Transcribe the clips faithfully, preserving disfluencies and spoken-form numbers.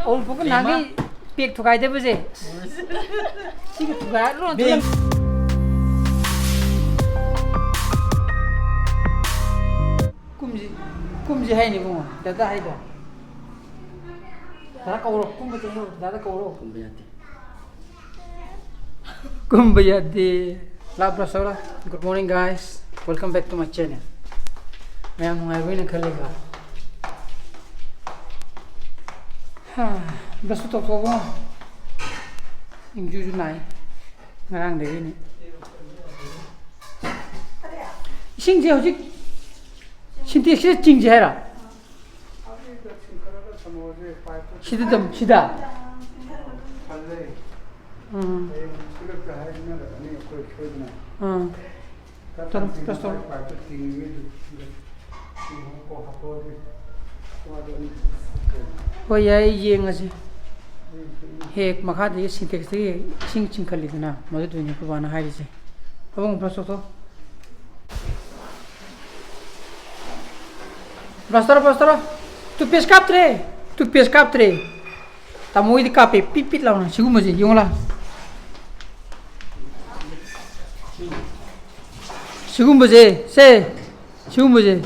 All ꯄꯨꯛ ꯅꯍꯥꯟꯒꯩ ꯄꯦꯛ ꯊꯨꯒꯥꯏꯗꯕꯁꯦ꯫ ꯁꯤꯒ ꯊꯨꯒꯥꯏꯔ ꯂꯣꯏꯔꯦ꯫ ꯀꯨꯝꯁꯤ, ꯀꯨꯝꯁꯤ ꯍꯥꯏꯅꯤ ꯏꯕꯨꯡꯉꯣ, ꯗꯥꯗꯥ ꯍꯥꯏꯗꯣ꯫ ꯗꯥꯗꯥ ꯀꯧꯔꯣ, ꯀꯨꯝꯕ ꯆꯠꯂꯣ, ꯗꯥꯗꯥ ꯀꯧꯔꯣ꯫ ꯀꯨꯝꯕ ꯌꯥꯗꯦ꯫ ꯀꯨꯝꯕ ꯌꯥꯗꯦ꯫ ꯂꯥꯛ ꯕ꯭ꯔꯁ ꯇꯧꯔꯣ꯫ Good morning, guys. Welcome back to my channel. ꯃꯌꯥꯝ ꯅꯨꯡꯉꯥꯏꯕ꯭ꯔꯥ ꯍꯥꯏꯅ ꯈꯜꯂꯤꯀꯣ꯫ ꯍꯥ, ꯕ꯭ꯔꯁꯁꯨ ꯇꯧꯊꯣꯛꯑꯕꯣ? ꯁꯤꯡꯖꯨꯁꯨ ꯅꯥꯏ꯫ ꯉꯔꯥꯡꯗꯒꯤꯅꯤ꯫ ꯏꯁꯤꯡꯁꯦ ꯍꯧꯖꯤꯛ ꯁꯤꯟꯇꯦꯛꯁꯁꯤꯗ ꯆꯤꯡꯁꯦ ꯍꯥꯏꯔꯣ? ꯁꯤꯗ ꯑꯗꯨꯝ, ꯁꯤꯗ? ꯎꯝ꯫ ꯎꯝ꯫ ꯇꯧꯔꯣ, press ꯇꯧꯔꯣ꯫ ꯍꯣꯏ, ꯌꯥꯏ, ꯌꯦꯡꯉꯁꯤ꯫ ꯍꯦꯛ ꯃꯈꯥꯗꯒꯤ ꯁꯤꯟꯇꯦꯛꯁꯇꯒꯤ ꯏꯁꯤꯡ ꯆꯤꯡꯈꯠꯂꯤꯗꯅ, ꯃꯗꯨꯗꯨꯅꯤ ꯑꯩꯈꯣꯏ ꯕꯥꯅ ꯍꯥꯏꯔꯤꯁꯦ꯫ ꯑꯕꯨꯡ, press ꯇꯧꯊꯣꯛ꯫ Brush ꯇꯧꯔꯣ, brush ꯇꯧꯔꯣ꯫ Toothpaste ꯀꯥꯞꯇ꯭ꯔꯦ꯫ Toothpaste ꯀꯥꯞꯇ꯭ꯔꯦ꯫ ꯇꯥꯃꯣꯒꯤꯗꯤ ꯀꯥꯞꯄꯦ, ꯄꯤꯠ ꯄꯤꯠ ꯂꯥꯎꯅ꯫ ꯁꯤꯒꯨꯝꯕꯁꯦ ꯌꯦꯡꯉꯨ ꯂꯥꯎ꯫ ꯁꯤꯒꯨꯝꯕꯁꯦ, ꯁꯦ, ꯁꯤꯒꯨꯝꯕꯁꯦ꯫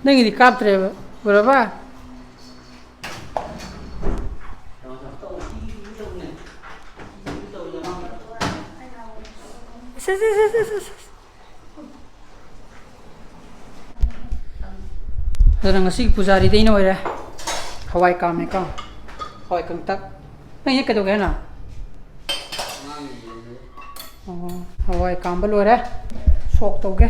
ꯅꯪꯒꯤꯗꯤ ꯀꯥꯞꯇ꯭ꯔꯦꯕ, ꯎꯔꯕ? ꯁꯦ, ꯁꯦ, ꯁꯦ꯫ ꯑꯗꯨꯅ ꯉꯁꯤꯒꯤ ꯄꯨꯖꯥꯔꯤꯗꯤ ꯑꯩꯅ ꯑꯣꯏꯔꯦ꯫ ꯍꯋꯥꯏ ꯀꯥꯝꯃꯦꯀꯣ꯫ ꯍꯋꯥꯏ ꯀꯪꯇꯛ꯫ ꯅꯪ ꯀꯩꯗꯧꯒꯦ ꯍꯥꯏꯅꯣ? ꯑꯣ, ꯍꯋꯥꯏ ꯀꯥꯝꯕ ꯂꯣꯏꯔꯦ꯫ ꯁꯣꯛ ꯇꯧꯒꯦ꯫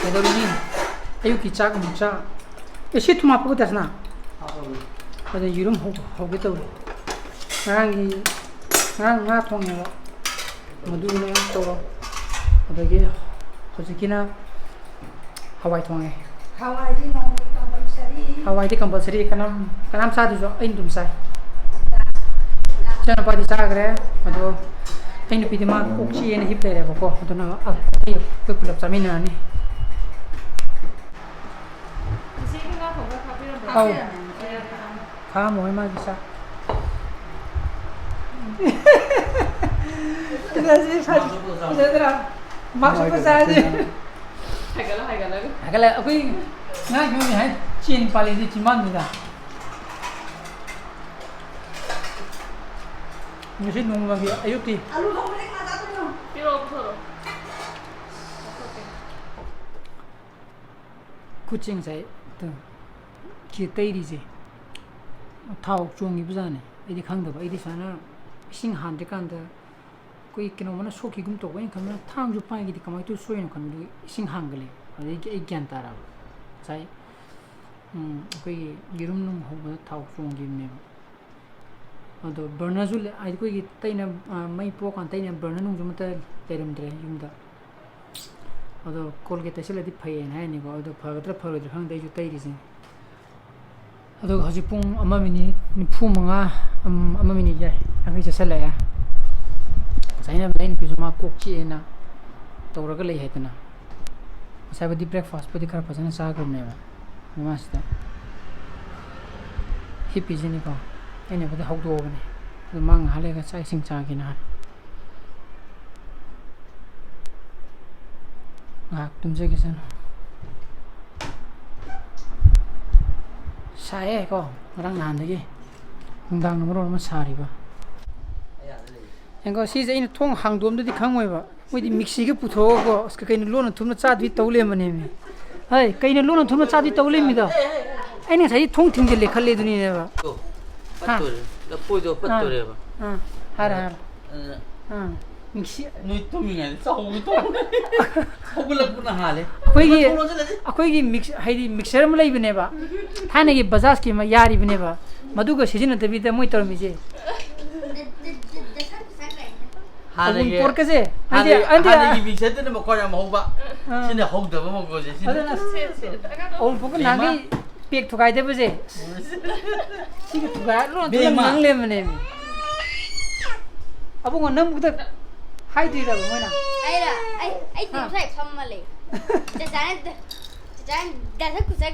ꯀꯩꯗꯧꯔꯨꯅꯤ? ꯑꯌꯨꯛꯀꯤ ꯆꯥꯛ ꯑꯃꯨꯛ ꯆꯥ꯫ ꯑꯦ, ꯁꯤ ꯊꯨꯝ ꯍꯥꯞꯄꯕ ꯇꯁꯅ? ꯍꯥꯞꯄꯕꯅꯤ꯫ ꯑꯗ ꯌꯦꯔꯨꯝ ꯍꯧ-, ꯍꯧꯒꯦ ꯇꯧꯔꯤ꯫ ꯉꯔꯥꯡꯒꯤ, ꯉꯔꯥꯡ ꯉꯥ ꯊꯣꯡꯉꯦꯕ꯫ ꯃꯗꯨꯅꯦ ꯇꯧꯔꯣ꯫ ꯑꯗꯒꯤ ꯍꯧꯖꯤꯛꯀꯤꯅ ꯍꯋꯥꯏ ꯊꯣꯡꯉꯦ꯫ ꯍꯋꯥꯏꯗꯤ ꯅꯣꯡꯃꯒꯤ compulsory꯫ ꯍꯋꯥꯏꯗꯤ compulsory꯫ ꯀꯅꯥꯝ, ꯀꯅꯥꯝ ꯆꯥꯗ꯭ꯔꯁꯨ ꯑꯩꯅ ꯑꯗꯨꯝ ꯆꯥꯏ꯫ ꯏꯆꯥꯅꯨꯄꯥꯗꯤ ꯆꯥꯈ꯭ꯔꯦ꯫ ꯑꯗꯣ ꯑꯩ ꯅꯨꯄꯤꯗꯤ ꯃꯥ ꯀꯣꯛ ꯆꯤꯛꯑꯦꯅ ꯍꯤꯞ ꯂꯩꯔꯦꯕꯀꯣ꯫ ꯑꯗꯨꯅ ꯑꯩ, ꯑꯩꯈꯣꯏ ꯄꯨꯂꯞ ꯆꯥꯃꯤꯟꯅꯔꯅꯤ꯫ ꯏꯆꯦꯒꯤ ꯉꯥ ꯑꯧ꯫ ꯐꯥꯝ ꯑꯣꯏ ꯃꯥꯒꯤ ꯆꯥꯛ꯫ ꯐꯖꯁꯤ, ꯐꯖ-, ꯐꯖꯗ꯭ꯔꯥ? ꯃꯥꯁꯨ ꯐꯖꯔꯗꯤ꯫ ꯍꯥꯏꯒꯠꯂꯦ, ꯑꯩꯈꯣꯏ ꯉꯥ ꯌꯣꯟꯕꯤ ꯍꯥꯏ ꯆꯦꯟ ꯄꯥꯜꯂꯤꯁꯦ ꯆꯤꯝꯕꯥꯟꯁꯤꯗ꯫ ꯉꯁꯤ ꯅꯣꯡꯃꯒꯤ ꯑꯌꯨꯛꯀꯤ꯫ ꯄꯤꯔꯛꯑꯣ, ꯄꯨꯊꯣꯔꯛꯑꯣ꯫ ꯈꯨꯠꯁꯦ ꯉꯁꯥꯏ ꯇꯨ, ꯈꯤ ꯇꯩꯔꯤꯁꯦ ꯊꯥꯎ ꯆꯣꯡꯈꯤꯕꯖꯥꯠꯅꯦ꯫ ꯑꯩꯗꯤ ꯈꯪꯗꯕ꯫ ꯑꯩꯗꯤ ꯁꯨꯃꯥꯏꯅ ꯏꯁꯤꯡ ꯍꯥꯟꯗ꯭ꯔꯤꯀꯥꯟꯗ ꯑꯩꯈꯣꯏ ꯀꯩꯅꯣꯝꯃꯅ ꯁꯣꯛꯈꯤꯒꯨꯝ ꯇꯧꯕ꯫ ꯑꯩꯅ ꯈꯟꯕꯅ ꯊꯥꯡꯁꯨ ꯄꯥꯏꯈꯤꯗꯤ ꯀꯃꯥꯏꯅ ꯇꯧꯔ ꯁꯣꯛꯏꯅꯣ ꯈꯟꯕꯗꯨꯒꯤ ꯏꯁꯤꯡ ꯍꯥꯟꯒꯠꯂꯦ꯫ ꯑꯗꯨꯗꯒꯤ ꯑꯩ ꯒ꯭ꯌꯥꯟ ꯇꯥꯔꯛꯑꯕ꯫ ꯉꯁꯥꯏ, ꯎꯝ, ꯑꯩꯈꯣꯏꯒꯤ ꯌꯦꯔꯨꯝ ꯅꯨꯡ ꯍꯧꯕꯗ ꯊꯥꯎ ꯆꯣꯡꯈꯤꯕꯅꯦꯕ꯫ ꯑꯗꯣ burnerꯁꯨ ꯂꯩ-, ꯍꯥꯏꯗꯤ ꯑꯩꯈꯣꯏꯒꯤ ꯇꯩꯅ-, ꯑ, ꯃꯩ ꯄꯣꯛꯀꯥꯟꯗ ꯇꯩꯅꯕ burner ꯅꯨꯡꯁꯨ ꯑꯃꯠꯇ ꯂꯩꯔꯝꯗ꯭ꯔꯦ ꯌꯨꯝꯗ꯫ ꯑꯗꯣ Colgate ꯇꯩꯁꯜꯂꯗꯤ ꯐꯩꯌꯦꯅ ꯍꯥꯏꯅꯤꯀꯣ꯫ ꯑꯗꯣ ꯐꯒꯗ꯭ꯔꯥ ꯐꯔꯣꯏꯗ꯭ꯔꯥ ꯈꯪꯗꯦ, ꯑꯩꯁꯨ ꯇꯩꯔꯤꯁꯤꯅꯤ꯫ ꯑꯗꯨꯒ ꯍꯧꯖꯤꯛ ꯄꯨꯡ ꯑꯃ ꯃꯤꯅꯤꯠ ꯅꯤꯐꯨ ꯃꯉꯥ, ꯑꯝ, ꯑꯃ ꯃꯤꯅꯤꯠ ꯌꯥꯏ, ꯌꯥꯡꯈꯩ ꯆꯠꯁꯜꯂꯛꯑꯦ꯫ ꯉꯁꯥꯏꯅ ꯑꯩ ꯅꯨꯄꯤꯁꯨ ꯃꯥ ꯀꯣꯛ ꯆꯤꯛꯑꯦꯅ ꯇꯧꯔꯒ ꯂꯩ ꯍꯥꯏꯗꯅ꯫ ꯉꯁꯥꯏꯕꯨꯗꯤ breakfastꯄꯨꯗꯤ ꯈꯔ ꯐꯖꯅ ꯆꯥꯈ꯭ꯔꯕꯅꯦꯕ꯫ ꯃꯃꯥꯁꯤꯗ ꯍꯤꯞꯄꯤꯁꯤꯅꯤꯀꯣ꯫ ꯑꯩꯅꯕꯨꯗꯤ ꯍꯧꯗꯣꯛꯑꯕꯅꯦ꯫ ꯑꯗꯨ ꯃꯥ ꯉꯥꯏꯍꯥꯛ ꯂꯩꯔꯒ ꯆꯥꯛ ꯏꯁꯤꯡ ꯆꯥꯒꯦꯅ ꯍꯥꯏ꯫ ꯉꯥꯏꯍꯥꯛ ꯇꯨꯝꯖꯒꯤꯁꯅꯨ꯫ ꯁꯥꯏꯌꯦ ꯀꯣ, ꯉꯔꯥꯡ ꯅꯍꯥꯟꯗꯒꯤ꯫ ꯅꯨꯡꯗꯥꯡꯅ ꯃꯔꯣꯟ ꯑꯃ ꯁꯥꯔꯤꯕ꯫ ꯌꯦꯡꯉꯣ, ꯁꯤꯁꯦ ꯑꯩꯅ ꯊꯣꯡ ꯍꯥꯡꯗꯣꯛꯑꯝꯗꯗꯤ ꯈꯪꯉꯣꯏꯕ꯫ ꯃꯣꯏꯗꯤ ꯃꯤꯛꯁꯤꯒ ꯄꯨꯊꯣꯛꯑꯒꯀꯣ, ꯑꯁ, ꯀꯩꯅꯣ ꯂꯣꯟꯅ ꯊꯨꯝꯅ ꯆꯥꯗꯣꯏ ꯇꯧ ꯂꯩꯔꯝꯕꯅꯦꯃꯤ꯫ ꯍꯩ, ꯀꯩꯅꯣ ꯂꯣꯟꯅ ꯊꯨꯝꯅ ꯆꯥꯗꯣꯏ ꯇꯧ ꯂꯩꯔꯝꯃꯤꯗꯣ? ꯑꯩꯅ ꯉꯁꯥꯏꯗꯤ ꯊꯣꯡ ꯊꯤꯡꯖꯤꯜꯂꯦ ꯈꯜꯂꯦ ꯑꯗꯨꯅꯤꯅꯦꯕ꯫ ꯍꯥ? ꯄꯠꯇꯣꯔꯦ꯫ ꯂꯐꯣꯏꯗꯣ ꯑꯥ, ꯄꯠꯇꯣꯔꯦꯕ꯫ ꯑꯥ, ꯍꯥꯏꯔꯣ, ꯍꯥꯏꯔꯣ꯫ ꯑꯗꯨꯅ ꯑꯥ, ꯃꯤꯛꯁꯤ꯫ ꯅꯣꯏ ꯇꯨꯝꯃꯤꯉꯩꯗ ꯆꯥꯍꯧꯒꯦ ꯇꯧꯕꯅꯦ꯫ ꯍꯧꯒꯠꯂꯛꯄꯅ ꯍꯥꯜꯂꯦ꯫ ꯑꯩꯈꯣꯏꯒꯤ, ꯊꯣꯡ ꯂꯣꯟꯁꯤꯜꯂꯗꯤ꯫ ꯑꯩꯈꯣꯏꯒꯤ ꯃꯤꯛꯁ-, ꯍꯥꯏꯗꯤ ꯃꯤꯛꯁꯔ ꯑꯃ ꯂꯩꯕꯅꯦꯕ꯫ ꯊꯥꯏꯅꯒꯤ ꯕꯖꯥꯖꯀꯤ ꯑꯃ ꯌꯥꯔꯤꯕꯅꯦꯕ꯫ ꯃꯗꯨꯒ ꯁꯤꯖꯤꯟꯅꯗꯕꯤꯗ ꯃꯣꯏ ꯇꯧꯔꯝꯃꯤꯁꯦ꯫ ꯍꯥꯟꯅꯒꯤ, ꯑꯋꯨꯟꯄꯣꯠꯀꯁꯦ, ꯍꯥꯏꯗꯤ, ꯍꯥꯟꯅꯒꯤ, ꯍꯥꯏꯗꯤ, ꯍꯥꯟꯅꯒꯤ ꯃꯤꯡꯆꯠꯇꯨꯅ ꯃꯈꯣꯟ ꯌꯥꯝ ꯍꯧꯕ꯫ ꯑꯥ꯫ ꯁꯤꯅ ꯍꯧꯗꯕ ꯃꯈꯣꯟꯁꯦ, ꯁꯤꯅ꯫ ꯑꯗꯨꯅ ꯑꯋꯨꯟꯄꯣꯠꯀ ꯕꯦꯝꯃ꯫ ꯅꯍꯥꯟꯒꯩ ꯄꯦꯛ ꯊꯨꯒꯥꯏꯗꯕꯁꯦ꯫ ꯁꯤꯒ ꯊꯨꯒꯥꯏꯔ ꯂꯣꯟ ꯊꯨꯅ ꯕꯦꯝꯃ꯫ ꯉꯥꯡ ꯂꯩꯔꯝꯕꯅꯦꯃꯤ꯫ ꯑꯕꯨꯡꯉꯣ, ꯅꯪꯕꯨꯛꯇ ꯍꯥꯏꯗ꯭ꯔꯤꯔꯕ ꯃꯣꯏꯅ? ꯑꯩꯔ? ꯑꯩ, ꯑꯩ ꯍꯥ? ꯇꯤꯝ ꯁ꯭ꯋꯥꯏ ꯐꯝꯃ ꯂꯩ꯫ ꯆꯆꯥꯅ ꯗ-, ꯆꯆꯥꯅ ꯗꯁꯛ ꯈꯨꯁꯛ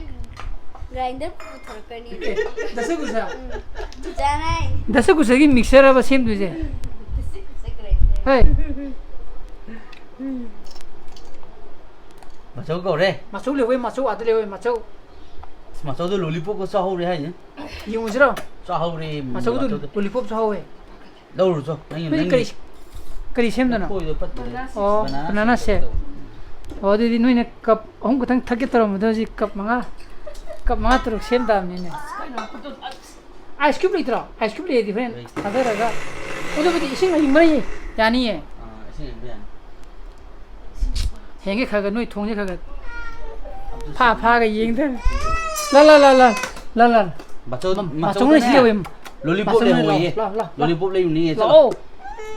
ꯒ꯭ꯔꯥꯏꯟꯗꯔ ꯄꯨꯊꯣꯔꯛꯀꯅꯤ꯫ ꯗꯁꯀꯨꯁ꯫ ꯆꯥꯅꯥꯏ꯫ ꯗꯁꯀꯨꯁꯒꯤ ꯃꯤꯛꯁꯔ ꯑꯃ ꯁꯦꯝꯗꯣꯏꯁꯦ꯫ ꯍꯣꯏ꯫ ꯃꯆꯧ ꯀꯧꯔꯦ꯫ ꯃꯆꯧ ꯂꯩꯍꯧꯋꯦ, ꯃꯆꯧ ꯑꯥꯗ ꯂꯩꯍꯧꯋꯦ, ꯃꯆꯧ꯫ ꯑꯁ, ꯃꯆꯧꯗꯣ ꯂꯣꯂꯤꯄꯣꯞꯀ ꯆꯥꯍꯧꯔꯦ ꯍꯥꯏꯅꯦ꯫ ꯌꯦꯡꯉꯨꯁꯤꯔꯣ? ꯆꯥꯍꯧꯔꯦ꯫ ꯃꯆꯧꯗꯨ ꯃꯆꯧꯗꯣ꯫ ꯂꯣꯂꯤꯄꯣꯞ ꯆꯥꯍꯧꯋꯦ꯫ ꯂꯧꯔꯨꯆꯣ꯫ ꯅꯪꯒꯤ ꯅꯣꯏꯗꯤ ꯅꯪꯒꯤ ꯀꯔꯤ ꯀꯔꯤ ꯁꯦꯝꯗꯣꯏꯅꯣ? ꯂꯐꯣꯏꯗꯣ ꯐꯠꯇ꯭ꯔꯦ꯫ ꯑꯣ, ꯕꯅꯥꯅꯥ ꯕꯅꯥꯅꯥ ꯁꯦꯝꯒꯦ ꯁꯦꯝ꯫ ꯇꯧꯕꯅꯦ꯫ ꯑꯣ, ꯑꯗꯨꯗꯤ ꯅꯣꯏꯅ ꯀꯞ ꯑꯍꯨꯝ ꯈꯛꯇꯪ ꯊꯛꯀꯦ ꯇꯧꯔꯝꯕꯗꯣ ꯍꯧꯖꯤꯛ ꯀꯞ ꯃꯉꯥ, ꯀꯞ ꯃꯉꯥ ꯇꯔꯨꯛ ꯁꯦꯝ ꯇꯥꯕꯅꯤꯅꯦ꯫ ꯑꯥꯏꯁ ꯀ꯭ꯌꯨꯕ ꯂꯩꯇ꯭ꯔꯣ? ꯑꯥꯏꯁ ꯀ꯭ꯌꯨꯕ ꯂꯩꯔꯗꯤ ꯍꯣꯔꯦꯟ ꯂꯩꯇꯦ꯫ ꯊꯥꯗꯔꯒ꯫ ꯑꯗꯨꯕꯨꯗꯤ ꯏꯁꯤꯡ ꯑꯏꯪꯕꯅ ꯌꯥꯅꯤꯌꯦ꯫ ꯑꯥ, ꯏꯁꯤꯡ ꯑꯏꯪꯕ ꯌꯥꯅꯤ꯫ ꯍꯦꯡꯒꯦ ꯈꯔ ꯈꯔ ꯅꯣꯏ ꯊꯣꯡꯁꯦ ꯈꯔ ꯈꯔ ꯑꯗꯨ ꯐꯥ ꯐꯥꯒ ꯌꯦꯡꯗ꯫ ꯂꯥ ꯂꯥ ꯂꯥ ꯂꯥ ꯂꯥ ꯂꯥ꯫ ꯕꯥꯆꯧ ꯃ- ꯃꯆꯧꯗꯅꯦ꯫ ꯃꯆꯧꯅ ꯁꯤ ꯌꯧꯋꯦ꯫ ꯂꯣꯂꯤꯄꯣꯞ ꯃꯆꯧꯅ ꯂꯩꯍꯧꯋꯦꯌꯦ꯫ ꯂꯥꯎ, ꯂꯥꯎ, ꯂꯥꯎ, ꯂꯣꯂꯤꯄꯣꯞ ꯂꯩꯔꯨꯅꯤꯌꯦ꯫ ꯆꯠꯂꯣ꯫ ꯂꯥꯛꯑꯣ꯫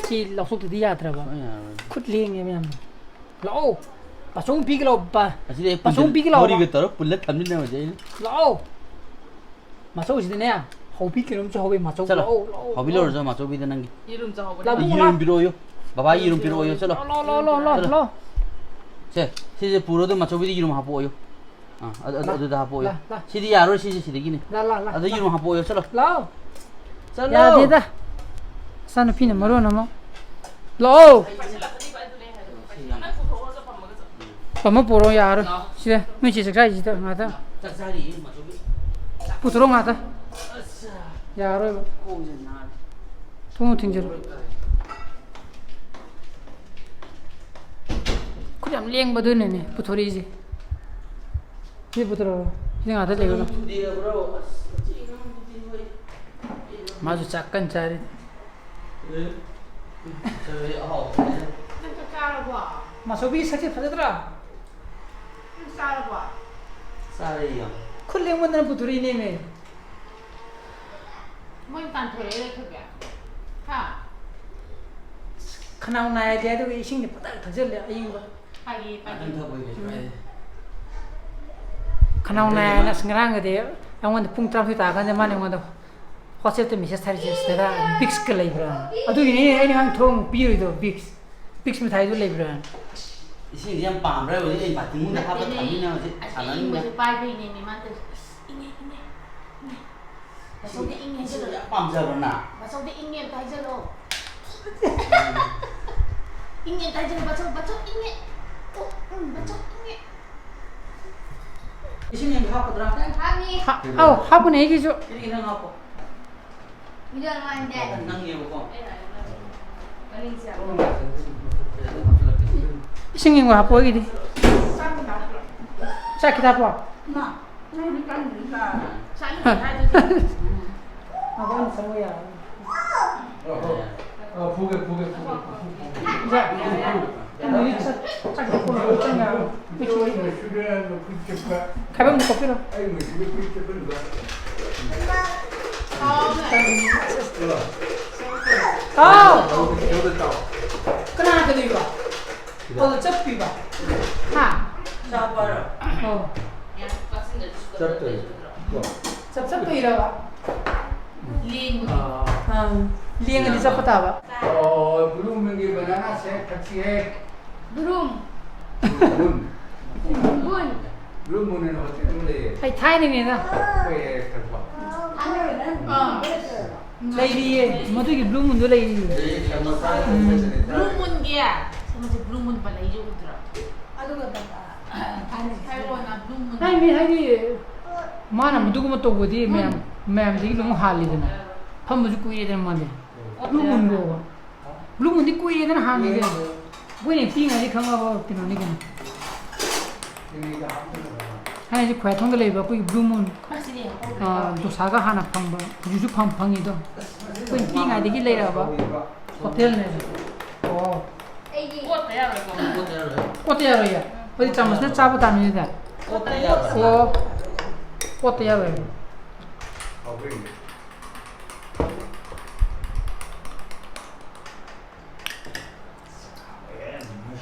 ꯁꯤ ꯂꯧꯊꯣꯛꯇꯗꯤ ꯌꯥꯗ꯭ꯔꯕ꯫ ꯁꯨꯡꯌꯥ ꯌꯥꯔꯣꯏ꯫ ꯈꯨꯠ ꯂꯦꯡꯉꯦ ꯃꯌꯥꯝ꯫ ꯂꯥꯛꯑꯣ꯫ ꯕꯥꯆꯧ ꯄꯤꯒꯦ ꯂꯥꯛꯑꯣ꯫ ꯕꯥ-, ꯑꯁꯤꯗꯤ ꯑꯩ ꯕꯥꯆꯧ ꯄꯨꯟꯁꯤꯜ-, ꯄꯤꯒꯦ ꯂꯥꯛꯑꯣ꯫ ꯃꯣꯔꯤꯒ ꯇꯧꯔ ꯄꯨꯜꯂ ꯊꯝꯃꯤꯟꯅꯕꯁꯦ ꯑꯩꯅ꯫ ꯂꯥꯛꯑꯣ꯫ ꯃꯆꯧꯁꯤꯗꯅꯦ꯫ ꯍꯧꯕꯤ ꯀꯩꯅꯣꯝꯁꯨ ꯍꯧꯋꯦ ꯃꯆꯧ꯫ ꯆꯠꯂꯣ꯫ ꯂꯥꯛꯑꯣ, ꯂꯥꯛꯑꯣ, ꯍꯧꯕꯤ ꯂꯥꯛꯑꯣ꯫ ꯂꯧꯔꯁꯨ ꯃꯆꯧꯕꯤꯗ ꯅꯪꯒꯤ꯫ ꯌꯦꯔꯨꯝ ꯆꯥꯍꯧꯕꯅꯦ꯫ ꯂꯥꯛꯑꯣ꯫ ꯌꯦꯔꯨꯝ ꯄꯤꯔꯛꯑꯣꯌꯣ꯫ ꯕꯕꯥ ꯌꯦꯔꯨꯝ ꯄꯤꯔꯛꯑꯣꯌꯣ꯫ ꯆꯠꯂꯣ꯫ ꯂꯥꯛꯑꯣ, ꯂꯥꯛꯑꯣ, ꯂꯥꯛꯑꯣ, ꯂꯥꯛꯑꯣ, ꯆꯠꯂꯣ꯫ ꯂꯥꯛꯑꯣ꯫ ꯁꯦ, ꯁꯤꯁꯦ ꯄꯨꯔꯣ ꯑꯗꯨ ꯃꯆꯧꯕꯤꯗ ꯌꯦꯔꯨꯝ ꯍꯥꯞꯄꯛꯑꯣꯌꯣ꯫ ꯑꯥ, ꯑꯗꯨ, ꯑꯗꯨ, ꯂꯥ, ꯑꯗꯨꯗ ꯍꯥꯞꯄꯛꯑꯣꯌꯣ꯫ ꯂꯥ, ꯂꯥ꯫ ꯁꯤꯗꯤ ꯌꯥꯔꯣꯏ, ꯁꯤꯁꯦ ꯁꯤꯗꯒꯤꯅꯦ꯫ ꯂꯥ, ꯂꯥ, ꯂꯥ, ꯑꯗꯨ ꯂꯥ꯫ ꯌꯦꯔꯨꯝ ꯍꯥꯞꯄꯛꯑꯣꯌꯣ, ꯆꯠꯂꯣ꯫ ꯂꯥꯛꯑꯣ꯫ ꯆꯠꯂꯣ꯫ ꯌꯥꯗꯦꯗ꯫ ꯏꯆꯥꯅꯨꯄꯤꯅ ꯃꯔꯣꯟ ꯑꯃ꯫ ꯂꯥꯛꯑꯣ꯫ ꯄꯝꯃ ꯄꯨꯔꯛꯑꯣ ꯌꯥꯔꯣꯏ꯫ ꯁꯤꯗ ꯅꯣꯏ ꯆꯦ ꯆꯥꯛ ꯆꯥꯔꯤꯁꯤꯗ ꯉꯥꯛꯇꯪ꯫ ꯆꯥꯛ ꯆꯥꯔꯤꯌꯦ, ꯃꯆꯧꯕꯤ꯫ ꯄꯨꯊꯣꯔꯛꯑꯣ ꯉꯥꯛꯇꯪ꯫ ꯑꯁ, ꯌꯥꯔꯣꯏꯕ꯫ ꯈꯣꯡꯁꯦ ꯅꯥꯔꯦ꯫ ꯊꯣꯡ ꯊꯤꯡꯖꯤꯜꯂꯨ꯫ ꯈꯨꯠ ꯌꯥꯝ ꯂꯦꯡꯕꯗꯨꯅꯅꯦ ꯄꯨꯊꯣꯔꯛꯏꯁꯦ꯫ ꯁꯤ ꯄꯨꯊꯣꯔꯛꯑꯣ꯫ ꯁꯤ ꯉꯥꯛꯇ ꯂꯩꯔꯣ꯫ ꯊꯨꯗꯦꯛꯑꯕ꯭ꯔꯣ? ꯑꯁ, ꯃꯆꯤꯡ ꯑꯃ ꯊꯨꯗꯦꯛ ꯍꯣꯏ꯫ ꯃꯥꯁꯨ ꯆꯥꯛ ꯀꯟꯅ ꯆꯥꯔꯤ꯫ ꯑꯦ, ꯆꯥꯔꯦ, ꯑꯍꯥꯎꯕꯅꯦ꯫ ꯅꯪ ꯆꯥꯛ ꯆꯥꯔꯕꯣ? ꯃꯥꯆꯧꯕꯤ ꯁꯛꯁꯦ ꯐꯖꯗ꯭ꯔꯥ? ꯅꯪ ꯆꯥꯔꯕꯣ? ꯆꯥꯔꯦ, ꯌꯥꯝ꯫ ꯈꯨꯠ ꯂꯦꯡꯃꯟꯗꯅ ꯄꯨꯊꯣꯔꯛꯏꯅꯦꯃꯦ꯫ ꯃꯣꯏ ꯇꯥꯟꯊꯣꯔꯛꯑꯦ ꯂꯩꯊꯣꯛꯀꯦ꯫ ꯍꯥ? ꯈꯅꯥꯎ ꯅꯥꯏꯗꯦ ꯑꯗꯨꯒ ꯏꯁꯤꯡꯗꯤ ꯐꯖꯅ ꯊꯛꯆꯜꯂꯦ ꯑꯌꯤꯡꯕ꯫ ꯄꯥꯏꯒꯦ, ꯄꯥꯏꯒꯦ꯫ ꯉꯥꯛꯇꯪ ꯊꯛꯄꯒꯤ ꯀꯩꯁꯨ ꯀꯥꯏꯗꯦ꯫ ꯈꯅꯥꯎ ꯅꯥꯏ ꯍꯥꯏꯅ ꯑꯁ ꯉꯔꯥꯡꯒꯗꯤ ꯑꯩꯉꯣꯟꯗ ꯄꯨꯡ ꯇꯔꯥꯃꯥꯊꯣꯏ ꯇꯥꯔꯀꯥꯟꯗ ꯃꯥꯅ ꯑꯩꯉꯣꯟꯗ WhatsApp-ꯇ message ꯊꯥꯔꯤꯁꯦ ꯁꯤꯗ Vicks-ꯀ ꯂꯩꯕ꯭ꯔꯥ? ꯑꯗꯨꯒꯤꯅꯦ ꯑꯩꯅ ꯉꯔꯥꯡ ꯊꯣꯔꯣꯡ ꯄꯤꯔꯣꯏꯗꯣ Vicks꯫ Vicks ꯃꯤꯊꯥꯏꯗꯨ ꯂꯩꯕ꯭ꯔꯥ? ꯏꯁꯤꯡꯁꯦ ꯌꯥꯝ ꯄꯥꯝꯕ꯭ꯔꯥ? ꯍꯧꯖꯤꯛ ꯑꯩ ꯕꯥꯇꯤꯟꯗ ꯍꯥꯞꯄ ꯊꯝꯃꯤꯅ ꯍꯧꯖꯤꯛ ꯑꯁ, ꯁꯥꯟꯅꯅꯤꯡꯕ꯫ ꯑꯌꯤꯡꯕꯁꯦ ꯄꯥꯏꯕꯩꯅꯦꯃꯤ ꯃꯥ ꯇꯧꯔꯤꯁꯦ꯫ ꯑꯁ, ꯕꯥꯆꯧꯗꯤ ꯏꯪꯉꯦ ꯏꯁꯤꯡ ꯍꯥꯏꯖꯜꯂꯣ꯫ ꯌꯥꯝ ꯄꯥꯝꯖꯕ꯭ꯔꯣ ꯅꯪ? ꯕꯥꯆꯧꯗꯤ ꯏꯪꯉꯦ ꯑꯝꯇ ꯍꯥꯏꯖꯜꯂꯣ꯫ ꯏꯪꯉꯦ ꯑꯝꯇ ꯍꯥꯏꯖꯜꯂꯣ, ꯕꯥꯆꯧ, ꯕꯥꯆꯧ ꯏꯪꯉꯦ꯫ ꯑꯣ, ꯎꯝ, ꯕꯥꯆꯧ ꯏꯪꯉꯦ꯫ ꯏꯁꯤꯡ ꯌꯥꯝ ꯍꯥꯞꯀꯗ꯭ꯔꯥ? ꯍꯥꯞꯅꯤ꯫ ꯍꯥ-, ꯑꯧ, ꯍꯥꯞꯄꯨꯅꯦ ꯑꯩꯒꯤꯁꯨ꯫ ꯀꯔꯤ ꯅꯪ ꯍꯥꯞꯄꯣ? ꯃꯤꯗꯜ ꯋꯥꯟꯗꯦ꯫ ꯅꯪꯅꯦꯕꯀꯣ꯫ ꯏꯁꯤꯡ ꯏꯪꯕ ꯍꯥꯞꯄꯣ ꯑꯩꯒꯤꯗꯤ꯫ ꯆꯥꯛ ꯈꯤꯇ ꯍꯥꯞꯄꯣ꯫ ꯃꯥ, ꯅꯪꯗꯤ ꯀꯥꯏꯗꯩꯅꯣ? ꯉꯥꯏꯈꯣ, ꯑꯩꯅ ꯆꯪꯕ ꯌꯥꯔꯅꯤ꯫ ꯑ, ꯐꯨꯒꯦ, ꯐꯨꯒꯦ, ꯐꯨꯒꯦ, ꯐꯨꯒꯦ꯫ ꯏꯟꯖꯥꯡ, ꯆꯥꯛ, ꯆꯥꯛ ꯆꯥꯛ ꯆꯥꯛ ꯈꯥꯏꯕꯝꯗ ꯀꯣꯠꯄꯤꯔꯣ꯫ ꯍꯥꯎ꯫ ꯀꯅꯥꯗꯅꯣ ꯏꯕ? ꯑꯗꯨ ꯆꯠꯄꯤꯕ? ꯍꯥ? ꯆꯥꯕꯔꯣ? ꯑꯣ꯫ ꯆꯠꯇꯣꯏ꯫ ꯀꯣ꯫ ꯆꯞ ꯆꯞꯇꯣꯏꯔꯕ? ꯂꯦꯡꯕꯒꯤ꯫ ꯑꯥ꯫ ꯑꯥ, ꯂꯦꯡꯉꯗꯤ ꯆꯠꯄ ꯇꯥꯕ꯫ ꯑꯣ, ꯕ꯭ꯂꯨ ꯃꯨꯟꯒꯤ ꯕꯅꯥꯅꯥꯁꯦ ꯊꯛꯁꯤ ꯍꯦ꯫ Broom. Broom. Broom. Blue moon ꯍꯥꯏꯅ ꯍꯣꯇꯦꯜ ꯑꯃ ꯂꯩꯌꯦ꯫ ꯑꯩ ꯊꯥꯏꯅꯒꯤꯅꯦꯗ꯫ ꯑꯩꯈꯣꯏ ꯍꯦꯛ ꯍꯦꯛ ꯊꯛꯄ꯫ ꯑꯥ꯫ ꯂꯩꯔꯤꯌꯦ, ꯃꯗꯨꯒꯤ ꯕ꯭ꯂꯨ ꯃꯨꯟꯗꯣ ꯂꯩꯔꯤꯌꯦ꯫ ꯂꯩꯌꯦ, ꯌꯥꯝꯅ ꯆꯥꯔꯦ꯫ ꯎꯝ꯫ ꯕ꯭ꯂꯨ ꯃꯨꯟꯒꯤ ꯀꯩꯅꯣꯁꯦ, ꯕ꯭ꯂꯨ ꯃꯨꯟ ꯄꯜꯂꯛꯏꯁꯦ ꯎꯗ꯭ꯔꯣ? ꯑꯗꯨꯒ ꯍꯥꯏꯔꯛꯑꯣꯅ, ꯕ꯭ꯂꯨ ꯃꯨꯟ꯫ ꯍꯥꯏꯅꯤ, ꯍꯥꯏꯗꯤ, ꯃꯥꯅ ꯃꯗꯨꯒꯨꯝꯕ ꯇꯧꯕꯗꯤ ꯃꯌꯥꯝ, ꯃꯌꯥꯝꯗꯒꯤ ꯑꯗꯨꯝ ꯍꯥꯜꯂꯤꯗꯅ꯫ ꯐꯝꯕꯁꯨ ꯀꯨꯏꯔꯦꯗꯅ ꯃꯥꯗꯤ꯫ ꯕ꯭ꯂꯨ ꯃꯨꯟ ꯀꯧꯕ꯫ ꯕ꯭ꯂꯨ ꯃꯨꯟꯗꯤ ꯀꯨꯏꯔꯦꯗꯅ ꯍꯥꯡꯉꯤꯁꯦ꯫ ꯑꯩꯈꯣꯏꯅ ꯄꯤꯛꯏꯉꯩꯗꯤ ꯈꯪꯉꯕ ꯀꯩꯅꯣꯅꯤ ꯀꯩꯅꯣ꯫ ꯍꯥꯏꯔꯤꯁꯦ ꯈ꯭ꯋꯥꯏꯊꯣꯡꯗ ꯂꯩꯕ ꯑꯩꯈꯣꯏꯒꯤ ꯕ꯭ꯂꯨ ꯃꯨꯟ, ꯑꯥ, ꯗꯣꯁꯥꯒ ꯍꯥꯟꯅ ꯐꯪꯕ, ꯍꯧꯖꯤꯛꯁꯨ ꯐꯪ-, ꯐꯪꯉꯤꯗꯣ꯫ ꯑꯩꯈꯣꯏꯅ ꯄꯤꯛꯏꯉꯩꯗꯒꯤ ꯂꯩꯔꯛꯑꯕ ꯍꯣꯇꯦꯜꯅꯦꯕ꯫ ꯑꯣ꯫ ꯑꯩꯒꯤ ꯀꯣꯠꯇ ꯌꯥꯔꯣꯏꯀꯣ? ꯀꯣꯠꯇ ꯌꯥꯔꯣꯏ꯫ ꯀꯣꯠꯇ ꯌꯥꯔꯣꯏꯌꯦ? ꯑꯩꯈꯣꯏꯗꯤ ꯆꯥꯃꯁꯅ ꯆꯥꯕ ꯇꯥꯕꯅꯤꯅꯦ꯫ ꯀꯣꯠꯇ ꯌꯥꯔꯣꯏ꯫ ꯑꯣ꯫ ꯀꯣꯠꯇ ꯌꯥꯔꯣꯏ꯫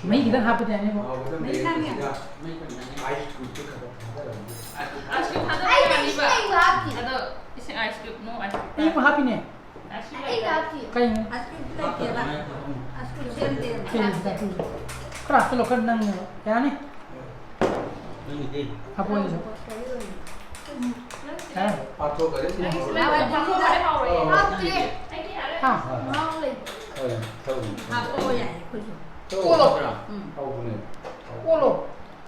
ꯃꯍꯤ ꯈꯤꯇꯪ ꯍꯥꯞꯄꯗꯤ ꯌꯥꯅꯤꯀꯣ꯫ ꯃꯍꯤ ꯈꯤꯇꯪ ꯌꯥꯝ꯫ ꯑꯥꯏꯁ ꯀ꯭ꯌꯨꯕꯇꯣ ꯈꯔ ꯈꯔ ꯊꯥꯗꯔꯝꯃꯗꯤ꯫ ꯑꯥꯏꯁ ꯀ꯭ꯌꯨꯕ ꯊꯥꯗꯕ ꯑꯩ ꯌꯥꯅꯤꯕ꯫ ꯏꯁꯤꯡ ꯍꯥꯞꯄꯤ꯫ ꯑꯗꯣ ꯏꯁꯤꯡ ice cube, no ice cube. ꯑꯩ ꯍꯥꯞꯄꯤꯅꯦ꯫ ꯑꯥꯏꯁ ꯀ꯭ꯌꯨꯕ ꯑꯩ ꯂꯩꯇꯦ꯫ ꯍꯥꯞꯄꯤ꯫ ꯀꯩꯅꯣ? ꯑꯥꯏꯁ ꯀ꯭ꯌꯨꯕ ꯂꯩꯇꯦꯕ꯫ ꯑꯥꯏꯁ ꯀ꯭ꯌꯨꯕ ꯁꯦꯝꯗꯦꯕ꯫ ꯀꯩꯅꯣ? ꯈꯔ ꯍꯥꯞꯆꯤꯜꯂꯣ, ꯈꯔ ꯅꯪꯅꯦꯕ꯫ ꯌꯥꯅꯤ? ꯅꯪꯒꯤꯗꯤ? ꯍꯥꯞꯄꯣ ꯑꯩꯒꯤꯁꯨ꯫ ꯎꯝ꯫ ꯍꯥ? ꯄꯥꯊꯣꯛꯈꯔꯦ꯫ ꯍꯥꯎꯕꯅꯦ꯫ ꯍꯥ? ꯍꯣꯏ, ꯇꯧꯕꯅꯦ꯫ ꯍꯥꯞꯄꯣ ꯌꯥꯏ ꯑꯩꯈꯣꯏꯁꯨ꯫ ꯇꯧꯕꯅꯦ꯫ ꯎꯝ꯫ ꯍꯥꯎꯕꯅꯦ꯫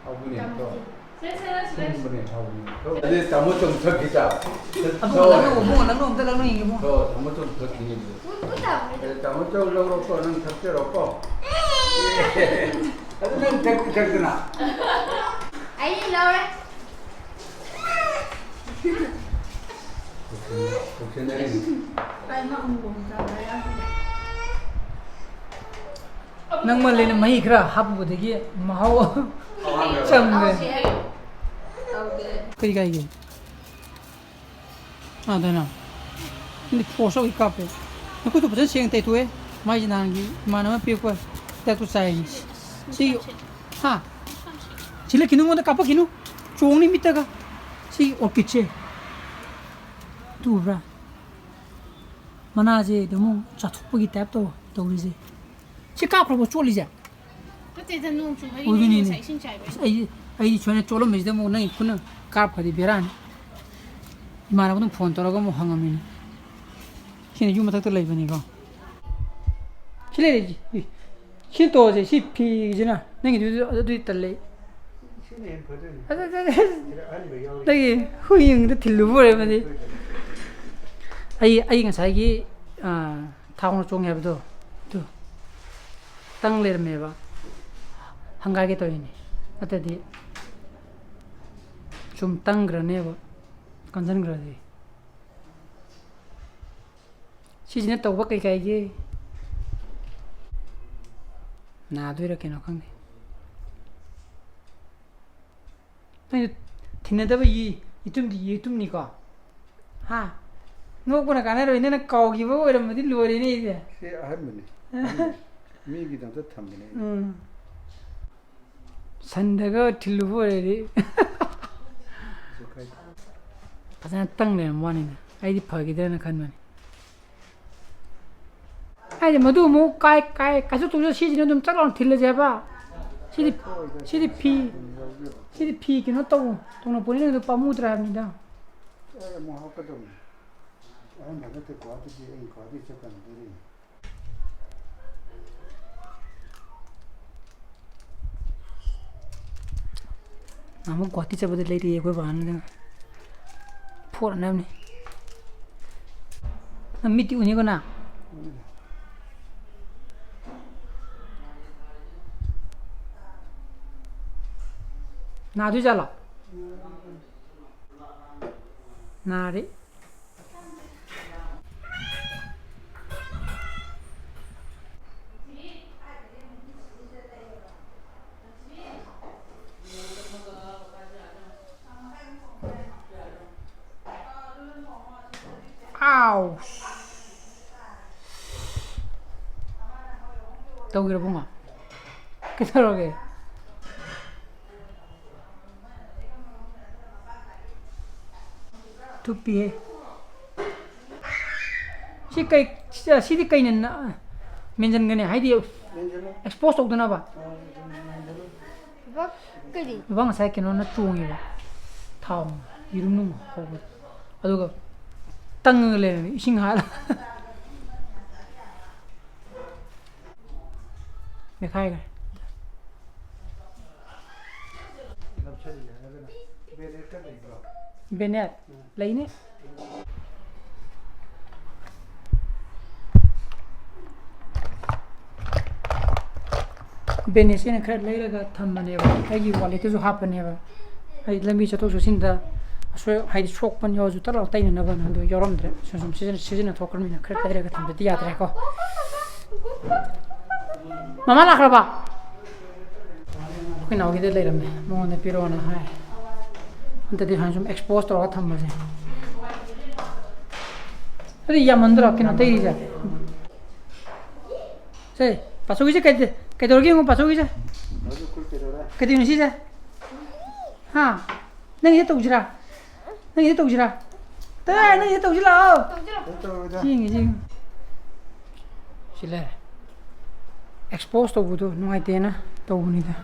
ꯍꯥꯎꯕꯅꯦ꯫ ꯇꯧ꯫ ꯁꯦ, ꯁꯦ, ꯁꯦ, ꯁꯦ꯫ ꯊꯨꯝꯕꯅꯦ, ꯍꯥꯎꯕꯅꯦ꯫ ꯇꯧ꯫ ꯑꯗꯨꯗꯤ ꯇꯥꯃꯣ ꯆꯨꯝ ꯊꯛꯈꯤ ꯆꯥ꯫ ꯑꯕꯨꯡꯉꯣ, ꯂꯪꯅꯧ, ꯑꯕꯨꯡꯉꯣ, ꯂꯪꯅꯧ, ꯑꯝꯇ ꯂꯪꯅꯧ ꯌꯦꯡꯒꯦ, ꯑꯕꯨꯡꯉꯣ꯫ ꯇꯧ, ꯇꯥꯃꯣ ꯆꯨꯝ ꯊꯛꯈꯤꯅꯦ ꯑꯗꯨꯗꯤ꯫ ꯑꯦ, ꯇꯥꯃꯣ ꯆꯧ ꯂꯧꯔꯣꯀꯣ, ꯅꯪ ꯊꯛꯆꯔꯣꯀꯣ꯫ ꯑꯗꯨ ꯅꯪ ꯊꯛꯇꯤ ꯊꯛꯇꯅ꯫ ꯑꯩ ꯂꯧꯔꯦ꯫ ꯅꯪ ꯃꯜꯂꯦꯅ ꯃꯍꯤ ꯈꯔ ꯍꯥꯞꯄꯨꯕꯗꯒꯤ ꯃꯍꯥꯎ ꯆꯝꯈ꯭ꯔꯦ꯫ ꯀꯔꯤ ꯀꯥꯏꯒꯦ? ꯑꯗꯨꯅ ꯅꯪꯗꯤ ꯐꯣꯔꯁ ꯑꯣꯏ ꯀꯥꯞꯄꯦ꯫ ꯅꯈꯨꯠꯇꯨ ꯐꯖꯅ ꯁꯦꯡꯅ ꯇꯩꯊꯣꯛꯑꯦ꯫ ꯃꯥꯏꯁꯦ ꯅꯍꯥꯟꯒꯤ ꯏꯃꯥꯟꯅꯕ ꯄꯤꯔꯛꯄ ꯍꯤꯗꯥꯛꯇꯨ ꯆꯥꯏꯅꯤ꯫ ꯁꯤ, ꯍꯥ? ꯁꯤꯜꯂꯛꯈꯤꯅꯨ, ꯑꯩꯉꯣꯟꯗ ꯀꯥꯞꯄꯛꯈꯤꯅꯨ꯫ ꯆꯣꯡꯅꯤ ꯃꯤꯠꯇꯒ꯫ ꯁꯤ ꯑꯣꯔꯀꯤꯠꯁꯦ꯫ ꯇꯨ ꯎꯕ꯭ꯔꯥ? ꯃꯅꯥꯁꯦ ꯑꯗꯨꯝ ꯆꯥꯊꯣꯛꯄꯒꯤ ꯇꯥꯏꯞ ꯇꯧ-, ꯇꯧꯔꯤꯁꯦ꯫ ꯁꯤ ꯀꯥꯞꯈ꯭ꯔꯕꯣ ꯆꯣꯠꯂꯤꯁꯦ? ꯅꯠꯇꯦꯗ, ꯅꯣꯡ ꯆꯨꯕꯒꯤ ꯑꯣꯏꯗꯣꯏꯅꯤꯅꯦ꯫ ꯉꯁꯥꯏ ꯏꯁꯤꯡ ꯆꯥꯏꯕꯩ꯫ ꯑꯁ, ꯑꯩ, ꯑꯩꯗꯤ ꯁꯨꯃꯥꯏꯅ ꯆꯣꯠꯂꯝꯕꯁꯤꯗ ꯑꯃꯨꯛ ꯅꯪꯒꯤ ꯈꯨꯠꯅ ꯀꯥꯞꯈ꯭ꯔꯗꯤ ꯕꯦꯔꯥꯅꯤ꯫ ꯏꯃꯥꯟꯅꯕ ꯑꯗꯨꯝ ꯐꯣꯟ ꯇꯧꯔꯒ ꯑꯃꯨꯛ ꯍꯪꯉꯝꯃꯤꯅꯤ꯫ ꯁꯤꯅ ꯌꯨꯝ ꯃꯊꯛꯇ ꯂꯩꯕꯅꯤꯀꯣ꯫ ꯁꯤ ꯂꯩꯔꯦ, ꯁꯤ, ꯁꯤ ꯇꯣꯛꯑꯁꯦ, ꯁꯤ ꯐꯤꯁꯤꯅ꯫ ꯅꯪꯒꯤꯗꯨꯗꯤ ꯑꯗꯨꯗꯤ ꯇꯜꯂꯦ꯫ ꯁꯤꯅ ꯍꯦꯟꯅ ꯐꯗꯣꯏꯅꯤ꯫ ꯑꯗꯨ, ꯑꯗꯨ, ꯑꯗꯨ, ꯁꯤꯗ ꯑꯍꯟꯕ ꯌꯥꯎꯔꯤ꯫ ꯅꯪꯒꯤ ꯍꯨꯏꯗ ꯊꯤꯜꯂꯨꯕ ꯑꯣꯏꯔꯝꯃꯗꯤ꯫ ꯑꯩ, ꯑꯩ ꯉꯁꯥꯏꯒꯤ, ꯑꯥ, ꯊꯥꯎꯅ ꯆꯣꯡꯉꯦ ꯍꯥꯏꯕꯗꯣ, ꯑꯗꯨ ꯇꯪ ꯂꯩꯔꯝꯃꯦꯕ꯫ ꯍꯪꯒꯥꯏꯒꯦ ꯇꯧꯔꯤꯅꯦ꯫ ꯅꯠꯇ꯭ꯔꯗꯤ ꯁꯨꯝ ꯇꯪꯈ꯭ꯔꯅꯦꯕ, ꯀꯟꯁꯤꯟꯈ꯭ꯔꯗꯤ꯫ ꯁꯤꯁꯤꯅ ꯇꯧꯕ ꯀꯩꯀꯥꯏꯒꯦ? ꯅꯥꯗꯣꯏꯔꯥ ꯀꯩꯅꯣ ꯈꯪꯗꯦ꯫ ꯅꯪꯁꯨ ꯊꯤꯟꯅꯗꯕ ꯌꯦ-, ꯌꯦꯇꯨꯝꯗꯤ ꯌꯦꯇꯨꯝꯅꯤꯀꯣ? ꯍꯥ? ꯅꯣꯛꯄꯅ ꯀꯥꯟꯅꯔꯣꯏ, ꯅꯪꯅ ꯀꯥꯎꯈꯤꯕ ꯑꯣꯏꯔꯝꯃꯗꯤ ꯂꯣꯏꯔꯦꯅꯦ ꯑꯩꯁꯦ꯫ ꯁꯤ ꯑꯍꯟꯕꯅꯤ꯫ ꯑꯍꯟꯕꯅꯤ꯫ ꯃꯤꯒꯤꯗꯃꯛꯇ ꯊꯝꯕꯅꯦ ꯑꯩꯅ꯫ ꯎꯝ꯫ ꯁꯟꯗꯒ ꯊꯤꯜꯂꯨꯕ ꯑꯣꯏꯔꯗꯤ꯫ ꯀꯩꯁꯨ ꯀꯥꯏꯗꯦ꯫ ꯐꯖꯅ ꯇꯪ ꯂꯩꯔꯝꯕ ꯋꯥꯅꯤꯗ꯫ ꯑꯩꯗꯤ ꯐꯈꯤꯗ꯭ꯔꯅ ꯈꯟꯕꯅꯤ꯫ ꯍꯥꯏꯗꯤ ꯃꯗꯨ ꯑꯃꯨꯛ ꯀꯥꯏ, ꯀꯥꯏ, ꯀꯥꯏꯊꯣꯛ ꯇꯧꯖ ꯁꯤꯁꯤꯅ ꯑꯗꯨꯝ ꯆꯠ ꯂꯥꯎꯅ ꯊꯤꯜꯂꯁꯦ ꯍꯥꯏꯕ꯫ ꯁꯤꯗꯤ, ꯁꯤꯗꯤ ꯐꯤ, ꯁꯤꯗꯤ ꯐꯤ ꯀꯩꯅꯣ ꯇꯧ-, ꯇꯧꯅ ꯄꯣꯠꯅꯤꯅ ꯑꯗꯨ ꯄꯥꯝꯃꯨꯗ꯭ꯔꯥ ꯍꯥꯏꯕꯅꯤꯗ꯫ ꯑꯩ ꯑꯃꯨꯛ ꯍꯥꯞꯀꯗꯧꯅꯤ꯫ ꯑꯍꯥꯟꯕ ꯅꯠꯇꯦ, ꯒꯨꯍꯥꯇꯤꯗꯤ ꯑꯩ ꯒꯨꯍꯥꯇꯤ ꯆꯠꯀꯅꯤꯗꯣꯔꯤꯅꯤ꯫ ꯅꯍꯥꯟꯃꯨꯛ ꯒꯨꯍꯥꯇꯤ ꯆꯠꯄꯗ ꯂꯩꯔꯛꯑꯦ ꯑꯩꯈꯣꯏ ꯕꯥꯅ, ꯐꯣꯠꯅꯅꯕꯅꯤ꯫ ꯅꯪ ꯃꯤꯠꯇꯤ ꯎꯅꯤꯀꯣ ꯅꯪ? ꯅꯥꯗꯣꯏꯖꯥꯠꯂꯣ? ꯅꯥꯔꯤ꯫ ꯑꯥꯎ꯫ ꯇꯧꯒꯦꯔꯣ ꯕꯨꯡꯉꯣ? ꯀꯩꯗꯧꯔꯒꯦ? ꯊꯨꯞꯄꯤꯍꯦ꯫ ꯁꯤ ꯀꯩ, ꯁꯤ-, ꯁꯤꯗꯤ ꯀꯩꯅ ꯅ-, ꯃꯦꯟꯁꯤꯟꯒꯅꯤ ꯍꯥꯏꯗꯤ, ꯑꯦꯛꯁꯄꯣꯖ ꯇꯧꯗꯅꯕ꯫ ꯕꯕꯥ, ꯀꯔꯤ? ꯕꯕꯥ ꯉꯁꯥꯏ ꯀꯩꯅꯣꯅ ꯆꯣꯡꯉꯦꯕ, ꯊꯥꯎ, ꯌꯦꯔꯨꯝ ꯅꯨꯡ ꯍꯧꯕꯗꯣ, ꯑꯗꯨꯒ ꯇꯪꯉꯒ ꯂꯩꯔꯝꯃꯦ ꯏꯁꯤꯡ ꯍꯥꯜꯂ꯫ ꯃꯦꯠꯈꯥꯏꯈ꯭ꯔꯦ꯫ ꯕꯦꯅꯦꯠ ꯂꯩꯅꯤ꯫ ꯕꯦꯅꯦꯠꯁꯦ ꯑꯩꯅ ꯈꯔ ꯂꯩꯔꯒ ꯊꯝꯕꯅꯦꯕ, ꯑꯩꯒꯤ ꯋꯥꯂꯦꯠꯇꯁꯨ ꯍꯥꯞꯄꯅꯦꯕ꯫ ꯑꯩ ꯂꯝꯕꯤ ꯆꯠꯊꯣꯛ ꯆꯠꯁꯤꯟꯗ ꯑꯁꯣꯏ, ꯍꯥꯏꯗꯤ ꯁꯣꯛꯄ ꯌꯥꯎꯔꯁꯨ ꯇꯠ ꯂꯥꯎ ꯇꯩꯅꯅꯕꯅ, ꯑꯗꯨ ꯌꯥꯎꯔꯝꯗ꯭ꯔꯦ꯫ ꯁꯨꯝ ꯁꯨꯝ ꯁꯤꯖꯤꯟꯅ-, ꯁꯤꯖꯤꯟꯅꯊꯣꯛꯈ꯭ꯔꯕꯅꯤꯅ ꯈꯔ ꯇꯩꯔꯒ ꯊꯝꯗꯗꯤ ꯌꯥꯗ꯭ꯔꯦꯀꯣ꯫ ꯃꯃꯥ ꯂꯥꯛꯈ꯭ꯔꯕ? ꯑꯩꯈꯣꯏ ꯏꯅꯥꯎꯒꯤꯗ ꯂꯩꯔꯝꯃꯦ, ꯃꯉꯣꯟꯗ ꯄꯤꯔꯛꯑꯣꯅ ꯍꯥꯏ꯫ ꯍꯟꯗꯛꯇꯤ ꯁꯨꯃꯥꯏꯅ ꯁꯨꯝ ꯑꯦꯛꯁꯄꯣꯖ ꯇꯧꯔꯒ ꯊꯝꯕꯁꯦ꯫ ꯑꯗꯨ ꯌꯥꯝꯃꯟꯗ꯭ꯔꯣ ꯀꯩꯅꯣ ꯇꯩꯔꯤꯁꯦ? ꯁꯦ, ꯄꯥꯆꯧꯒꯤꯁꯦ ꯀꯩꯗ-, ꯀꯩꯗꯧꯔꯒꯦ ꯌꯦꯡꯉꯣ, ꯄꯥꯆꯧꯒꯤꯁꯦ꯫ ꯀꯩꯗꯧꯔꯤꯅꯣ ꯁꯤꯁꯦ? ꯍꯥ? ꯅꯪꯒꯤꯁꯦ ꯇꯧꯁꯤꯔꯥ? ꯅꯪꯒꯤꯁꯦ ꯇꯧꯁꯤꯔꯥ? ꯇꯥꯏ, ꯅꯪꯒꯤꯁꯦ ꯇꯧꯁꯤ ꯂꯥꯛꯑꯣ꯫ ꯌꯦꯡꯉꯤ, ꯌꯦꯡꯉꯤ꯫ ꯁꯤ ꯂꯩꯔꯦ꯫ ꯑꯦꯛꯁꯄꯣꯖ ꯇꯧꯕꯗꯣ ꯅꯨꯡꯉꯥꯏꯇꯦꯅ ꯇꯧꯕꯅꯤꯗ꯫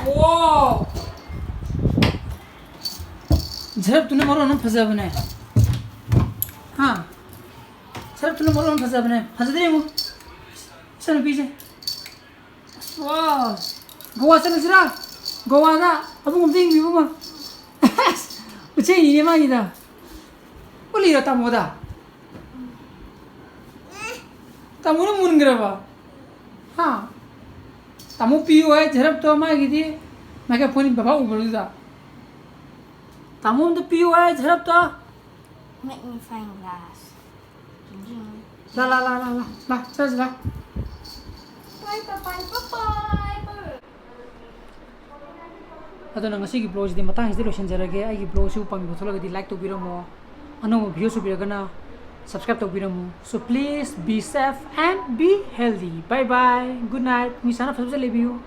ꯑꯣ! ꯖꯔꯞꯇꯨꯅ ꯃꯔꯣꯟ ꯑꯃ ꯐꯖꯕꯅꯦ꯫ ꯍꯥ? ꯖꯔꯞꯇꯨꯅ ꯃꯔꯣꯟ ꯑꯃ ꯐꯖꯕꯅꯦ꯫ ꯐꯖꯗ꯭ꯔꯦ ꯌꯦꯡꯉꯨ꯫ ꯏꯆꯟꯅꯨꯄꯤꯁꯦ꯫ ꯑꯁ, ꯋꯥ꯫ ꯒꯣꯋꯥ ꯆꯠꯂꯁꯤꯔꯥ? ꯒꯣꯋꯥꯗ ꯑꯕꯨꯡ ꯑꯝꯇ ꯌꯦꯡꯕꯤꯌꯨ, ꯏꯕꯨꯡꯉꯣ꯫ ꯑꯁ, ꯎꯆꯩꯅꯤꯅꯦ ꯃꯥꯒꯤꯗ꯫ ꯎꯠꯂꯤꯔꯣ ꯇꯥꯃꯣꯗ? ꯇꯥꯃꯣꯅ ꯃꯨꯟꯈ꯭ꯔꯕ? ꯍꯥ? ꯇꯥꯃꯣ ꯄꯤꯌꯨ ꯍꯥꯏ ꯖꯔꯞꯇꯣ ꯃꯥꯒꯤꯗꯤ꯫ ꯃꯥꯏꯀ꯭ꯔꯣꯐꯣꯟ ꯕꯕꯥ ꯎꯕ꯭ꯔꯣ ꯑꯗꯨꯗ? ꯇꯥꯃꯣ ꯑꯝꯇ ꯄꯤꯌꯨ ꯍꯥꯏ ꯖꯔꯞꯇꯣ꯫ Make me find glass. ꯂꯥ, ꯂꯥ, ꯂꯥ, ꯂꯥ, ꯂꯥ, ꯂꯥ, ꯆꯠꯂꯁꯤ, ꯂꯥ꯫ Bye, bye, bye, bye, bye. ꯑꯗꯨꯅ ꯉꯁꯤꯒꯤ vlogꯁꯤꯗꯤ ꯃꯇꯥꯡꯁꯤꯗ ꯂꯣꯏꯁꯤꯟꯖꯔꯒꯦ꯫ ꯑꯩꯒꯤ vlogꯁꯤꯕꯨ ꯄꯥꯝꯕꯤꯕ ꯊꯣꯛꯂꯒꯗꯤ like ꯇꯧꯕꯤꯔꯝꯃꯣ, ꯑꯅꯧꯕ videoꯁꯨ ꯎꯕꯤꯔꯒꯅ subscribe ꯇꯧꯕꯤꯔꯝꯃꯨ꯫ So please be safe and be healthy. Bye bye, good night. ꯃꯤ ꯁꯥꯅ ꯐꯖ ꯐꯖ ꯂꯩꯕꯤꯌꯨ꯫